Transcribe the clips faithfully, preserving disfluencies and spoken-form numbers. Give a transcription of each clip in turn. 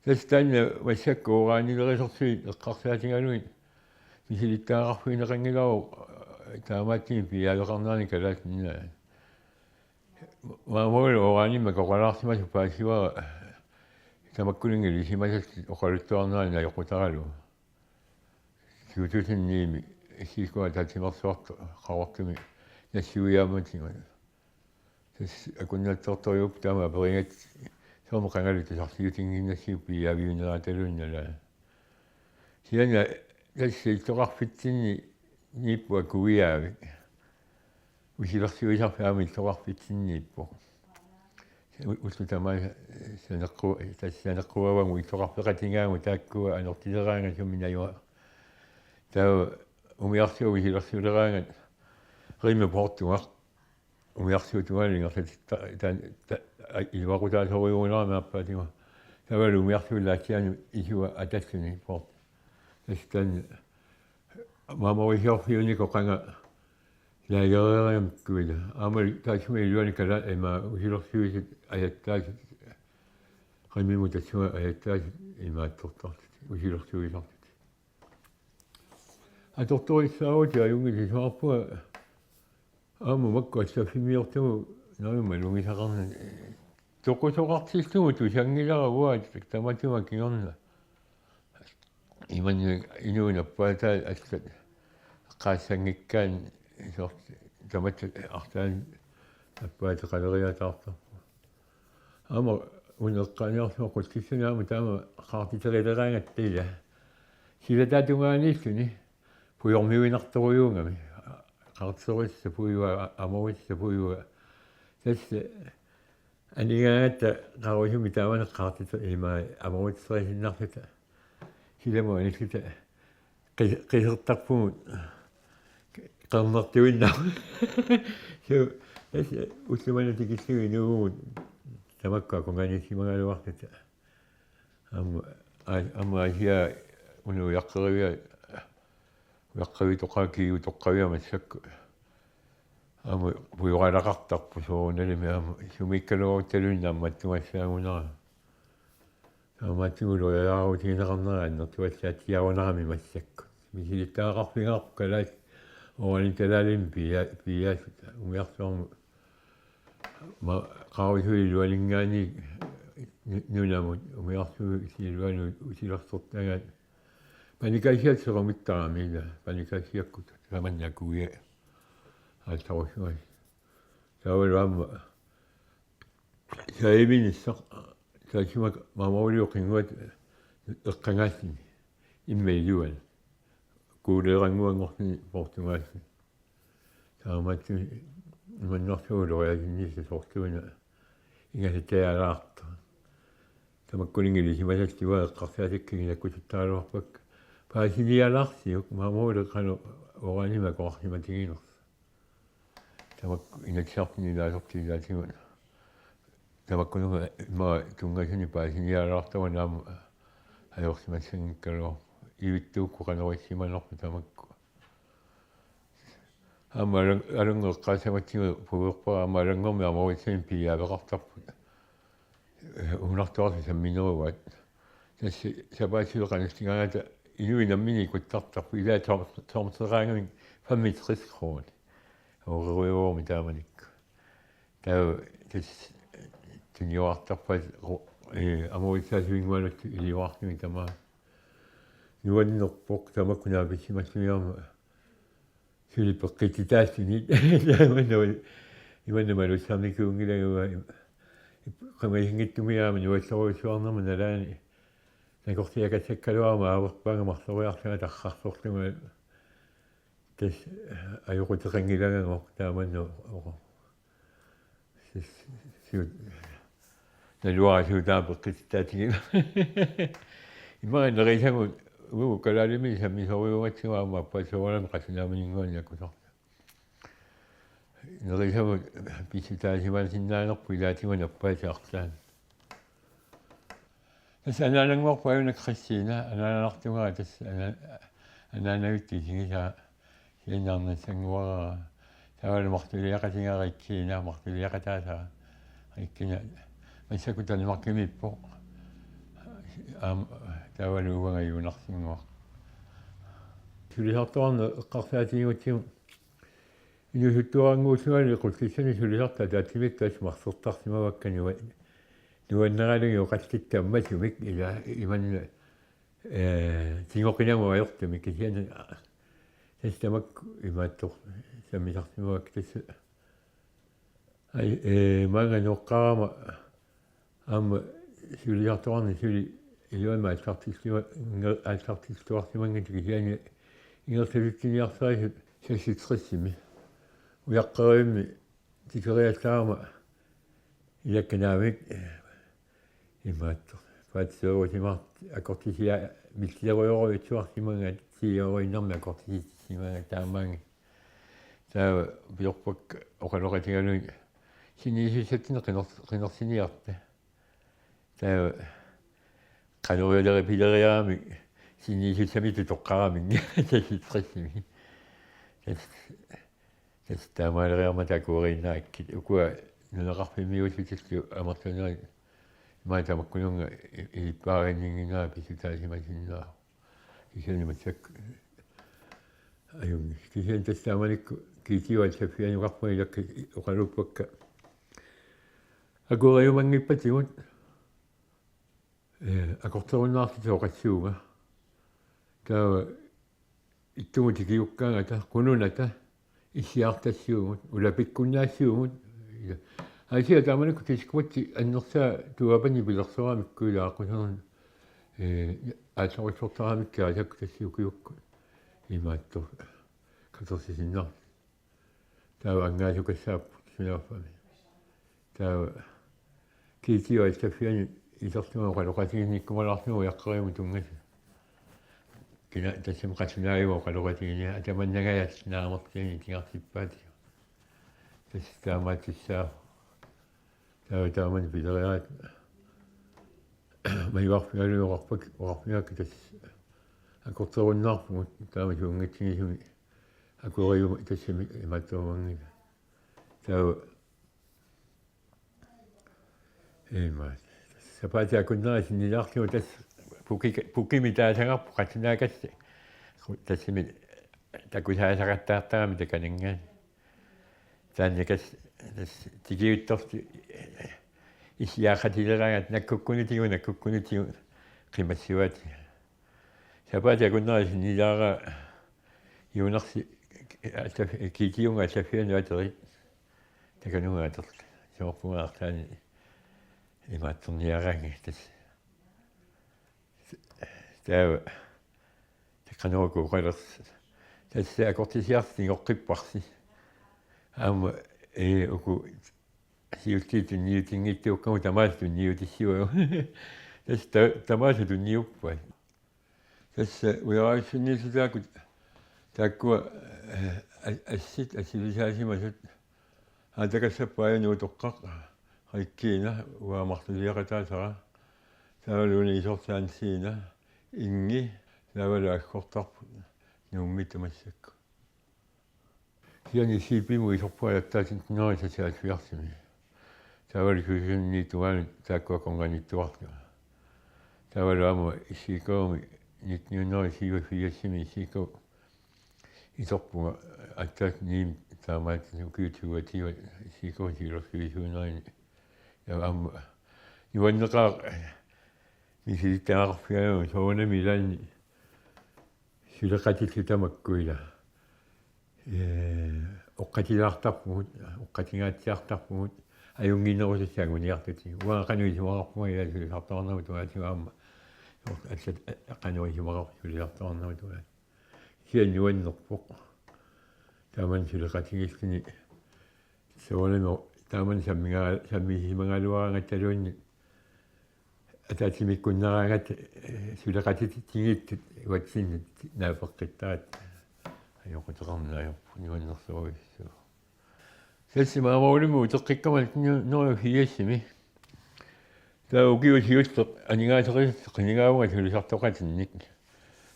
Tassa taanna massakkut uranilerisorsuit eqqarsaatigalugit misilittagaqarfigineqanngilagut, taamaattumik piiaaveqarnerani Kalaallit Nunaanni. Maammalu uranimik oqalaarsimasoq paasivara tamakkuninnga ilisimasatit oqaluttuarneranni najoqqutaralugu. Siutusinniimi issikkua tatsimersuartoq Qaqortumi nassuiaammatigut. Tassa akunnattoortorujuupput taama aperigatsigu soormi qangali tusarliutinnginnassiuk piiaaviunerataluunniit nalaani. Kisianni tassa illoqarfitsinniipput akuiaavik. Usilersuisarfik aamma illoqarfitsinniippoq. U-, ullut tamaasa saneqqu-, tassa saneqquavagut illoqarfeqatigaagut taakkua anortileraangat sumik najugaqarnerat. Taava umiarsuaq usilersuleraangat Rimmi Poortunga. Umiarsuup tungaanut ingerlatitta-, ta-, ta-, a-, iluaqutaasorujuugunarami aappaatigut. Taavalu umiarsuup laatsianut isua Atassuni Poortunga. Tassa taanna maamorisiorfiunikut qanga laagereerigamikkuila. Aamma taassuma iluani kala ima usilersuisut ajattaasut. Rimimut tassunga ajattaasut imaattortarlutik, usilersuisarlutik. Atortorissaarutit ajunngilaq, isuarpunga aamma makku assaffimmiortugut naamik malugisaqarnani. Toqusoqartillugu tusanngilara uanga tamatuma kingorna. Imannak inuup nappaataata allat eqqaassanngikkaanni soorlu tamatta arlaanni nappaataqaleriataartarpoq. Aamma una eqqaaniarlugu qutsissanut aamma taama qaartiterileraangatta ila. Silataata tungaaniilluni pujormiuinartorujuugami. Qaartitorissaq pujua, amorissaq pujua. Tassa anigaangatta qarusumik taamani qaartite-, ima amorisseriinnarluta. Silamut anilluta qi-, qisertarpugut qernertuinnaq. Suu, tassa ullut manna tikillugu inuuvugut tamakku akungaaniissimagaluarluta. Aamma, aa-, aamma Aasiaat una ujaqqerivia, ujaqqivitoqaat kiutoqqavia massakkut. Aamma pujoralaqartarput soorunalimi aamma sumiikkaluaruttaluunniit naammattugassaagunarami. Taamaattumik ulorialaarutigineqarnera annertuassaatsiarunarami massakkut. Misilittagaqarfigaarput kalaallit uranit kalaallimik pia-, piiaasut umiarsuarmut. Ma-, qarusuit iluaninngaanniit nu-, nunamut umiarsuit iluanut usilersortagaat. Panikassiat sequmittarami ila, panikassiakkut tamanna akuia aallarussuasi. Taavalu aamma saivinissaq, taassuma maamoriup qinnguata eqqagaalluni, immaqa iluani, kuuleerannguanngorluni poortungaalluni. Taamaattumik imannarsuup uloriaasinnissaq soorluuna ingasattajaalaartoq. Tamakkuninnga ilisimasatit uanga eqqarsaatikkakka nakkututtaraluarpakka. Paasinialaarsiuk, maamoriup qanoq uranimik akoqarsimatiginersoq. Tamakku Inatsisartuni ilaasortut ilaatigut. Tamakkununnga immaqa tunngasunik paasinialaartarput aamma ajorsimassanngikkaluarpoq. Ivittuukkut qanorissimanerput tamakku. Aamma Alan-, Alanngup eqqaassamatsigu puigorpara aamma Alanngormi amorissanik piiaaveqartarput. Ee, uunartuarlu samminerugaat. Tassa sapaatip-siulleq qanilligaangata inuit namminneq ikuttartarput, ilaat tom-, tomteraangamik femogtres kroner. Orerujoorumi taamanikkut. Taava tassa tuniorartarpaat ro-, ee, amorissaasunngorlugit iliorarlugit tamaat. Nuannerpoq tamakku naapissimallugu aamma suli peqqissutaalluni. Imanna, imanna malussamikuunngilanga, qamasinngitsumik aamma nuallerujussuarnerma nalaani nakorsiakassakkaluarama aaverpaanga marloriarlanga tarrarsorlunga. Tassa ajoquteqanngilanga tamanna oqo. Sis-, siut-, naluara suut taama peqqissutaatigiga. Immaqa nerisagut uagut kalaalimiit sammisorujuugatsigu aamma appaat soorunami qassinaaminninnguanniikkusarta. Nerisagut pissutaasimaasinnaanerput ilaatigut appaat arlaat. Tassa anaanannguarput ajunngilaq Christina, anaananartugara tassa ana-, anaanavittoq isigisaa, siannaarnassannguarara. Taavalu marluliaqatigara Rikkina, marluliaqataasara Rikkina. Massakkut Danmarkimiippoq. Aamma taavalu uanga Juunarsinnguaq. Sulisartoqarneq eqqarsaatigigutsigu inuusuttuarannguussimalu Qullissani sulisartut ataatsimiittut marsertarsimavakka nua-, nuanneralugit oqallitta ammasumik ila imanna, ee, tigoqinamut ajortumik kisianni tassa tamakku imaattoq sammisarsimavakka tassa. Ai, ee, maanga nooqqaarama aamma sulisartoqarneq suli iluamik aallartilluar-, aallartilluarsimanngitsoq kisianni ingerlatitsiniarsarisut seksogtresimi. Ujaqqerivimmi tikeriallaarama ilakka naamik, ee, imaattoq. Paatsoorutimaartoq akortisia-, millilerujorujussuarsimanngilanga, ti-eruinnarmik akortisissimanngilanga taamaanngilaq. Taava piorpakka oqaloqatigalugit sinniisussatsinnik qiner-, qinersiniarta. Taava qanoq iliorleriarami sinniisussamittut toqqarami seksogtresimi. Tassa, tassa taamaaleriarmata akueriinnaakkit. Ukua nunaqarfimmiuutillu amerlanerit imaat tamakkununnga i-, ilippaarinninnginnera pissutaasimasinnaavoq. Kisianni massakkut ajunngilaq. Kisianni tassa taamanikkut G T O halvfjerds-iukarpunga ilakka oqaluuppakka akueriumanngippatigut, ee, akorterunnaarluta oqassuunga. Taava ittumut tikiukkaangata, qununata, issiartassiugut, ulapikkunnaassiugut. Aasiit taamanikkut Diskmatsi annersaa tuapanni pilersoramikku ila aqquserun, ee, aallorissortaramikkit aasakku tassa ukiukkut imaattoq katersisinnaartut. Taava angaasukassaapput sunaaffami. Taava G T O halvfjerds-iani iserlunga oqaloqatiginnikkumaalaarlunga ujaqqerivimmut tunngasut. Kina tassami qallunaajua oqaloqatiginia, atamannangajat naamerluni tigartippaatigut. Tassa taamaattussaavoq. Taava taamani pileriaat majuarfigalugu oqarpak-, oqarfigakka tassa akorterunnaarpugut taama suunngatsigisumik akueriuma tassami imaattuumanngilaq. Taava imaat. Sapaatip akunnera sinnilaarlugu tassa puki-, pukimik taasagarput qatsinaakas tassami takusaasaqattaartarami takananngaanniit. Taannakas tassa tikiuttortut issiaqatileraangat nakkukkunutigut, nakkukkunutigut qimassuaat. Sapaatip akunnera sinnilaara Juunarsi allaf-, G T O-nga allaffianut aterit. Takanunga aterlunga. Soorpunga arlaanni imaattorniaraangat tassa. Taava. Takanunga oqalersoq. Tassa akortisiarsi tigoqqipparsi. Aamma, ee, uku siulliit tunniutinngitsuukkavut tamaasa tunniutissivagut. Tassa ta-, tamaasa tunniuppai. Tassa ujaraasunniissutaakku taakkua, ee, a-, assit assivisaasimasut. Aatakassappa Aajuna Utoqqaq, Rikkiina, uanga marluliaqataasara. Taavalu una isortaansiina, Ingi, taavalu aggortarput Nuummitta massakkut. Kisianni S I P-mut isorpunga attaatsinnerisa seksoghalvfjerdsimi. Taavalu Susanniit tungaanut taakkua akornanniittuarlunga. Taavalu aamma S I K-mi nitten hundrede syvogfirsimi S I K isorpunga aatsaat niimi taamaattunik ukiut syvogtyve S I K siulersuisuunerini. Ja aamma nuanneqaaq misilittagaqarfigalugu soorunami ilaanni suleqatillit tamakku ila. Ee, oqaatilaartarpugut, oqaatigaatsiartarpugut, ajunnginnerusut anguniarlutik. Uanga qanoq isumaqarpunga ila sulisartoqarnermut tungaatigut aamma. Allat qanoq isumaqarput sulisartoqarnermut tungaatigut. Kisianni nuannerpoq. Taamani suleqatigiilluni. Soorunami taamani sammiga-, sammisimagaluaraangattaluunniit ataatsimiikkunnaaraangat, ee, suleqatitigiittut uatsinnut naapeqqittaratta. Ajoquteqarneq ajorput nuannersorujussuuvoq. Tassa maama Ulimut uteqqikkama nitten hundrede og firsimi. Taava ukiut siulleq aningaaserisassat qinigaavunga sulisartoqatinnik.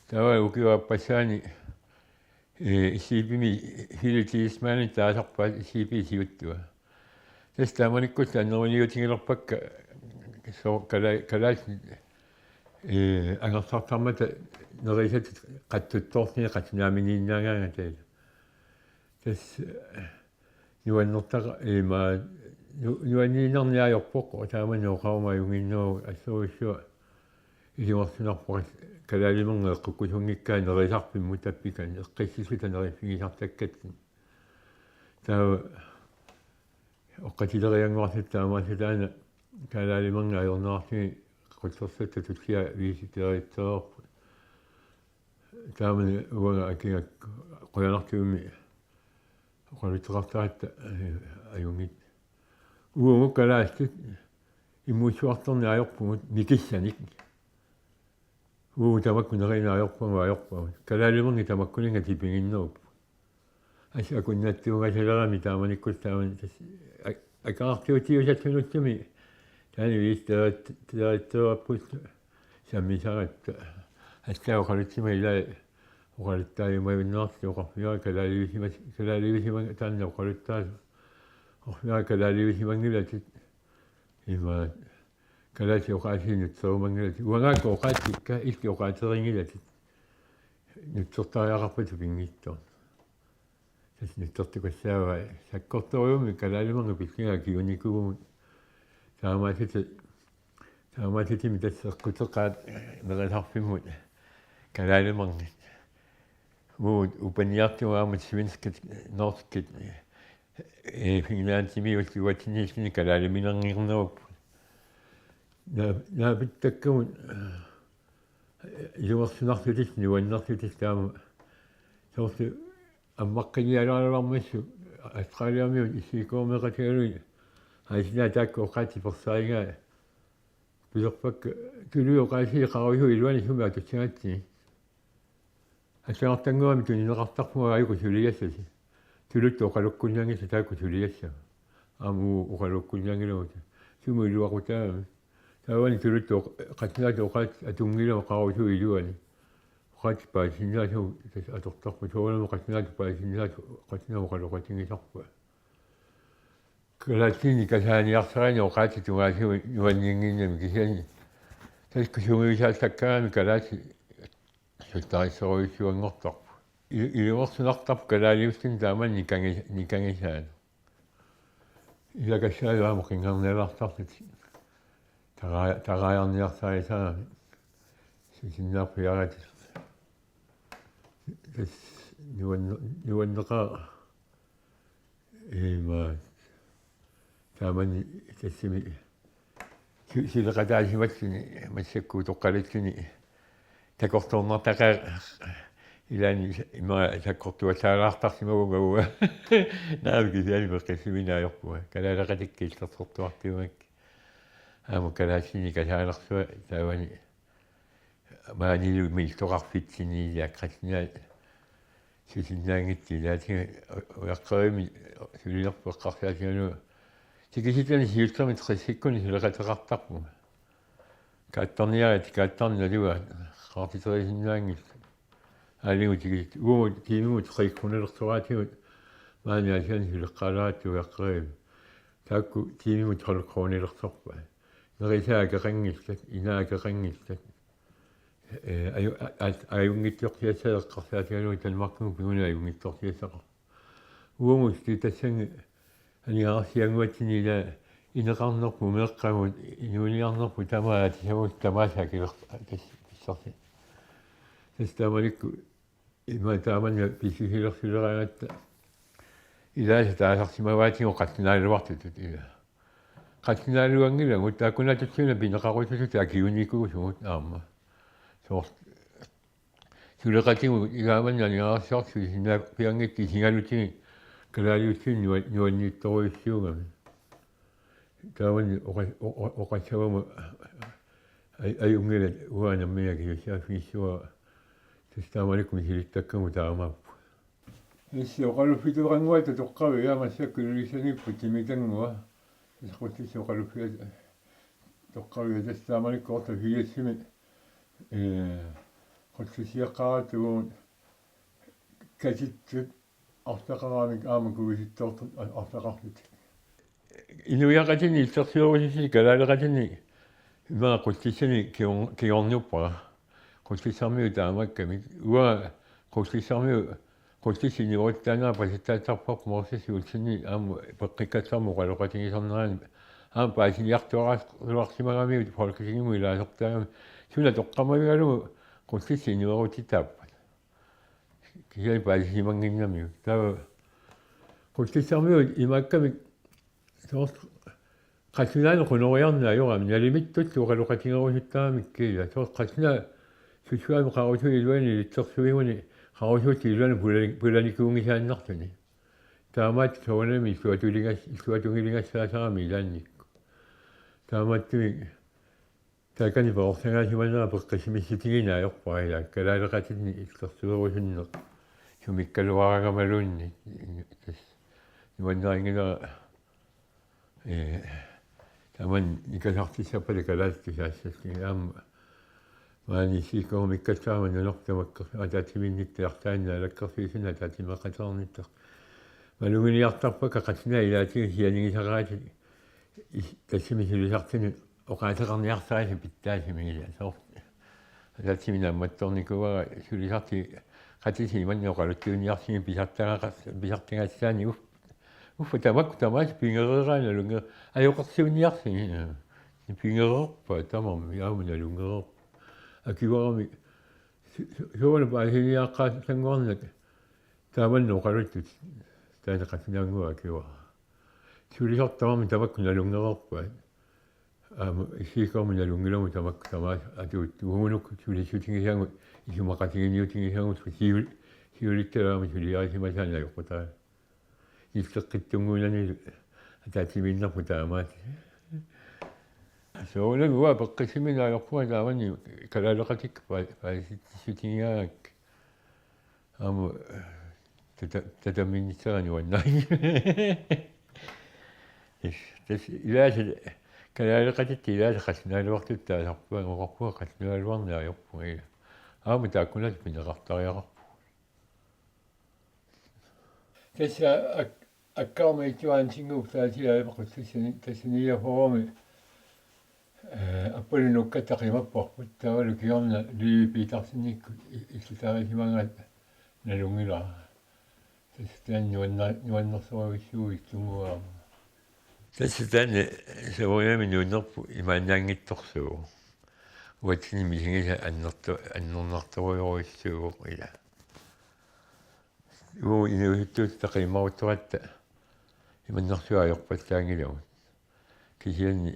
Taava ukiup aappassaani, ee, S I P-mi Philip Thiesmann taasarpaat S I P-p siuttua. Tassa taamanikkullu anneruniutigilerpakka so-, kala-, kalaallit ee, angerlartarmata nerisatit qatsuttoorlugit qatsinnaaminiinnaagaangat taava. Tassa nuannertaq ima nu-, nuanniinnarneq ajorpoq, taamani oqaruma ajunnginnagu assorsuaq ilungersunarpoq kalaalimerngit eqqukkusunngikkaat nerisarfimmut tappikani eqqississuta neriffigisartakkatta. Taava oqaatileriannguarluta taamaallaat taanna kalaalimerngit ajornerarlugit qutsersatta tullia viisiteerittoorput. Taamani uanga akigakku qujanartumik oqaluttoqartaratta, ee, ajunngitsoq. Uagut kalaallit immuussuartorneq ajorpugut mikissanik. Uagut tamakku nerineq ajorpagut ajorpagut. Kalaalimerngit tamakkuninnga tipiginnerupput. Assut akunnattuugasalerami taamanikkullu taamani tassa ak-, akaartuutiusattunuttumi taanna viisiteerit-, teerittoorput sammisaratta. Assut oqalutsima ilaa oqaluttaajumajunnaarluta oqarfigaara kalaaliusimas-, kalaaliusimanga taanna oqaluttaasut. Oqarfigaara kalaaliusimanngilatit. Ima kalaallit oqaasii nutserumanngilatit. Uangaakku oqaatsikka illit oqaaterinngilatit. Nutsertariaqarpatit pinngitsoornani. Tassa nutsertukassavai sakkortoorujussuarmik kalaalimerngit pillugu akiuunnikuuvugut. Taamaallatit-, taamaallattumik tassa eqquteqaat nerisarfimmut kalaalimerngit. Uagut upaniartugut aamma svenskit, norskit, ee, Finlandimiullu uatsinnilluunniit kalaaliminerngornerupput. Naa-, naapittakkagut, ee, ilungersunarlutik, nuannerlutik taama. Soorlu ammaqqinialaaraluarmassuk Australiamiut issiikkoormeeqatigalugit aasiinnaat taakku oqaatsit persarigaat pilerpakka tuluit oqaasii qarusuup iluani sumi atussagatsigu. Allagartannguamik tunineqartarpugut aajuku suliassasi. Tuluttut oqalukkunnaanngillat taakku suliassat. Aamma uagut oqalukkunnaanngilagut. Sumut iluaqutaagami. Taavani tuluttut oq-, qassinaatut oqaatsit atunngilaq qarusuup iluani. Oqaatsit paasisinnaasut tassa atortarput. Soorunami qassinaatut paasisinnaasut qassinnamut oqaloqatigisarpaat. Kalaallinik kasaaniarsarineq oqaatsit tungaasigut nuanninnginnami kisianni. Tassa sungiusaassakkaangami kalaallit suliarissorujussuanngortarput. I-, ilungersunartarpoq kalaaliulluni taamani nikangi-, nikangisaanut. Ilakassaalu aamma qinngarnialaartarlutik. Taraa-, taraajarniarsarisarami. Susinnaarpiaratik. Tassa nuanne-, nuanneqaaq. Ima taamani tassami su-, suleqataasimalluni massakkut utoqqalilluni takorloornartaqaaq, ilaanni ima sakkortuallaalaartarsimavunga uanga. Naamik kisianni peqqissuinnaajupput. Kalaaleqatikka illersortuartuugakkit. Aamma kalaallinik kasaanarsuaq taavani maanilu miltoqarfitsinni ilaa qassinaa susinnaanngitsoq ilaatigut ujaqqerivimmi sulinerput eqqarsaatigalugu. Tikisitani siullermik tressikkunni suleqateqartarpunga. Kaattarniarit kaattarneq nalugaat qaartiterisinnaaginnarlugit. Aaligut tikisitani uagut tiimimut tre hundredersoraatigut maani Aasianni suleqqaalaaratsigu ujaqqerivimmi. Taakku tiimimut tolv hundredersorpaat. Nerisaat akeqanngillat, inaat akeqanngillat. Ee, aju-, a-, a-, ajunngitsorsiassaat eqqarsaatigalugu Danmarkimut piuneq ajunngitsorsiassaqarpoq. Uagut tassani aningaasarsiannguatsinni ilaa ineqarnerput, meeqqagut, inuuniarnerput tamaat atisagut tamaasa akiler-, tassa pissarsi. Tassa taamanikkut ima taamanna pissutilersuleraangatta ilaasa taasarsimavaatigut qatsinaaluartutut ilaa. Qatsinaaluanngilagut taakkunatut suna pineqarusutut akiuunnikuusugut aamma. Soorlu suleqatigut igaamanna aningaasarsiortut sulisinnaappianngitsut isigalugit kalaaliulluni nua-, nuanniitsorujussuugami. Taavani oqa-, oqa-, oqassagama aj-, ajunngilat uanga nammineq akisussaaffigissuara. Tassa taamanikkut misilittakkagut taamaapput. Issi oqaluffitoqannguata toqqavia massakkut Ilulissaniipput timitannguaq. Tassa Qutsissi oqaluffiata toqqavia tassa taamanikkut otteogfirsimi, ee, Qutsissiaqqaaratta uagut katitsut arlaqaramik aamma kuisittoortut a-, arlaqarlutik. Inuiaqatinik illersuerusussat kalaaleqatinik Immaqa Qullissani kingor-, kingornuppara. Qullissarmiut taamaakkamik. Uanga Qullissarmiut, Qullissat inueruttaanera paasitsaattarparput Morsas Olsenip aamma peqqikkallarmat oqaloqatigisarnerani. Aamma paasiniartuaarluarsimagamiuk Folketingimut ilaasortaagami. Suna toqqammavigalugu Qullissat inuerutitaappat. Kisianni paasisimannginnamiuk. Taava Qullissarmiut imaakkamik soorlu qallunaanut qunoriarneq ajorami, nalimiittut oqaloqatigerusuttaramikku ila. Soorlu qallunaat Susuami qarusuit iluanni ilitsersuiguni, qarusuit iluanni pulani-, pulanikuunngisaannarluni. Taamaattumik soorunami illuatuligas-, illuatungiligassaasarami ilaannikkut. Taamaattumik taakani perorsagaasimanera peqqissimissutigineq ajorpara ila, kalaaleqatinni illersuerusunneq sumikkaluaragamaluunniit. Tassa nuannarinngilara, ee, tamanna nikasartissappat kalaallisut tusaassallugit. Aamma maani S I K-mikkassaama nunarput tamakkersuisoq ataatsimiinnitta arlaannik naalakkersuisunut ataatsimeeqateqarnittut maluginiartarpakka, qallunaat ilaatigut sianigisaraatik is-, tassami sulisartunut oqaaseqarniarsarisi pitsaasumik ila. Soorlu ataatsimi naammattoornikuuara sulisartut qatisi imannak oqaluttuunniarsigit pisartagaqas-, pisartagassaannik uf-, uffa tamakku tamaasa pigereeraanni nalunnge-, ajoqersuunniarsigit. Pigereerpaat tamarmik aamma nalunngereerput. Akiuaramik su-, su-, suunuku paasiniaqqaasannguarnak taamannak oqaluttut taanna qassinnaannguaq akiuara. Sulisartut tamarmik tamakku nalunngereerpaat. Aamma S I K-mi nalunngilagut tamakku tamaasa atuuttut. Uagut sulissutigissagutta isumaqatiginniutigisagutta siul-, siulittaraami suliarisimasaannik ajoqutaat. Ilteqqittunnguunani ataatsimiinnerput taamaat. Soorunami uanga peqqissimiinnaq ajorpunga taamani kalaaleqatikka pa-, paasissutigigaangakka. Aamma tata-, tatammiinnissara nuannari. Tassa ilaasa kalaaleqatitta ilaasa qassinaaluartut taasarpunga, oqarpunga qassinaaluarneq ajorpunga ila. Aamma taakkunani pineqartariaqarpugut. Tassa ak-, Akkaarma Ittuaansingup taasiaapaquttussani tassaniaforumi, eh, Appalu nukkatta qimapparput, taavalu kingorna Livi Petersenikkut i-, illutaarisimagaat nalunngilara. Tassa taanna nuanna-, nuannersorujussuuvoq illunnguugama. Tassa taanna soorunami nuunnerput imaannaanngitsorsuuvoq. Uatsinnut misigisat annerto-, annernertorujorujussuuvoq ila. Uagut inuusuttuutit taqiimaruttoratta imannersuaq ajorpallaanngilagut. Kisianni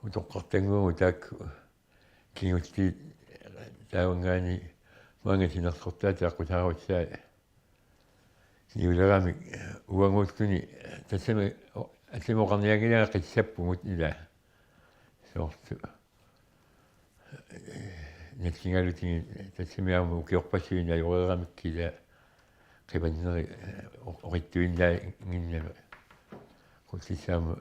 utoqqartannguagut taakku kingulliit taavanngaanniit maanga sinersortaat aqqusaarussaat niuleramik uaguulluni tassami allamik oqarnianngilanga qissappugut ila. Soorlu nassigalutigit tassami aamma ukiorpassuit ajoreeramikkit ila qimanneri oqitsuinnaannginnami. Qullissat aamma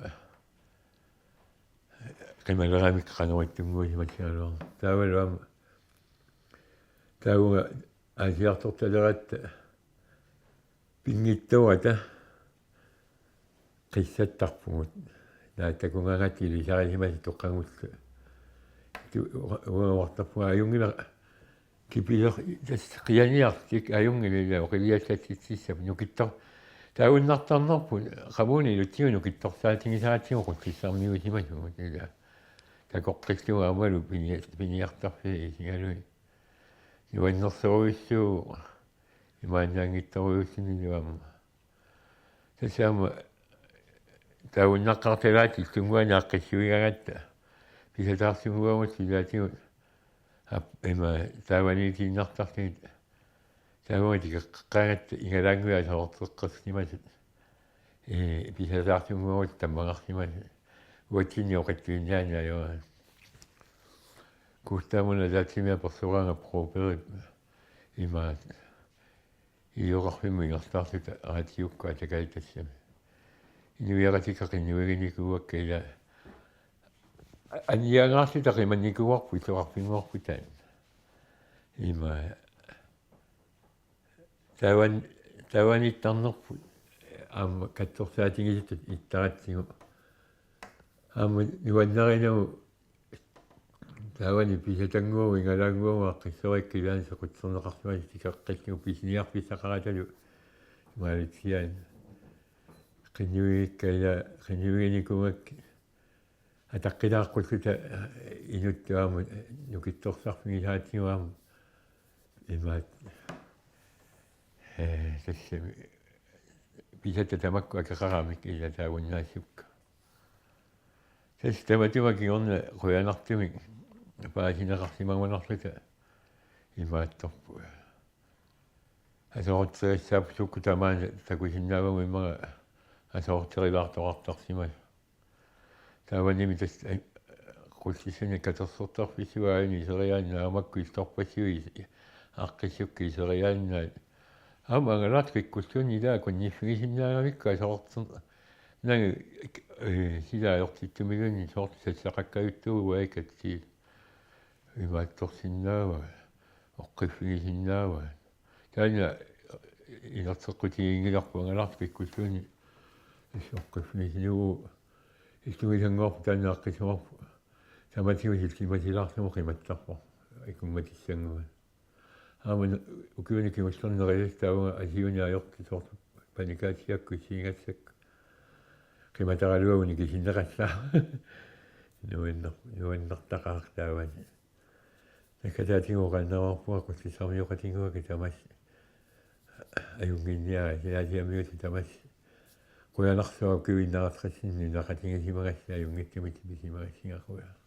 qimaleramik qanoq ittunnguusimassagaluarneq. Taavalu aamma taavunga aasiartortaleratta pinngitsoorata qissattarpugut. Naak takugaangatta ilisarisimasat toqagullu. Tu-, uanga oqartarpunga ajunngilaq kipiler-, tassa qianiartik ajunngilaq ila oqiliallatsitsissappat nukittor-, taagunnartarnerput qamuuna ilutsigu nukittorsaatigisaratsigu Qullissarmiuusimasugut ila. Takoqqillugu aammalu pini-, piniartarfiit isigalugit. Nuannersorujussuuvoq imaannaanngitsorujussuarnillu aamma. Tassa aamma taagunnaqqaartalaat illunnguani aaqqissuigaangatta pisataarsunnguamut ilaatigut ap-, ima taavaniitiinnartarlugit taavunga tikeqqaangatta igalaannguit aserorteqqersimasut. Ee, pisataarsunnguamut tammagarsimasut. Uatsinni oqitsuinnaanni ajoraat. Kuuttaamuna ataatsimiinneq apersoraanga Brobergip imaat ilioqarfimmut ingerlaarluta raatiukkut atakai tassami. Inuiaqatigiit qinnuiginikuuakka ila aniangaarluta qimannikuuarput ilioqarfinnguarput taanna. Ima taavan-, taavanittarnerput aamma katsorsaatigisutut ittaratsigu. Aamma nuannarinagu Taavani pisatannguagut igalaannguagut aaqqissuugakkit ilaanni sequtserneqarsimasut tikeqqillugu pisiniarfissaqaratalu imaalitsiaan qinnuigikka ila qinnuiginikuugakkit ataqqilaaqqulluta inuttut aamma nukittorsarfigisaatigut aamma imaat ee tassami pisatta tamakku akeqaramik ila taagunnaassukkut. Tassa tamatuma kingorna qujanartumik paasineqarsimagunarluta imaattorput. Aserorterissaapput sukkut tamaana takusinnaavagut immaqa aserorterilaartoqartarsimasoq. Taavanimi tassa Qullissani katersortarfissuit aajuna iseriaannaq aamma makku iltorpassuit aaqqissukkut iseriaannaat. Aamma angalaartut kikkulluunniit ilaa kunniffigisinnaagamikku aserorter- nangu ee sila ajortittumiluunniit soorlu sassaqakkajuttuuvoq uaikatsi imaattorsinnaavaat oqqiffigisinnaavaat. Taanna inerteqqutiginngilarput angalaartut kikkulluunniit oqqiffigisinnaavaat. Illugisannguarput taanna aaqqissuarput. Tamatigut sillimasilaarlugu qimattarpoq. Ikummatissannguaq. Aamma ukiuni kingullerni nerisassat taavunga asiuni ajortut soorlu panikaatsiakkut issiigassakka. Qimataraluagu nikisinneqassaaq. Nuanner-, nuannertaqaaq taavani. Naggataatigut oqaannarpunga Qullissarmioqatigiinnguakka tamassi. Ajunnginniarlugu, ilaasiamiut tamassi. Qujanarsuaq ukiup innarlersinni nunaqatigisimagassi ajunngitsumik tipisimagassinga qujanaq.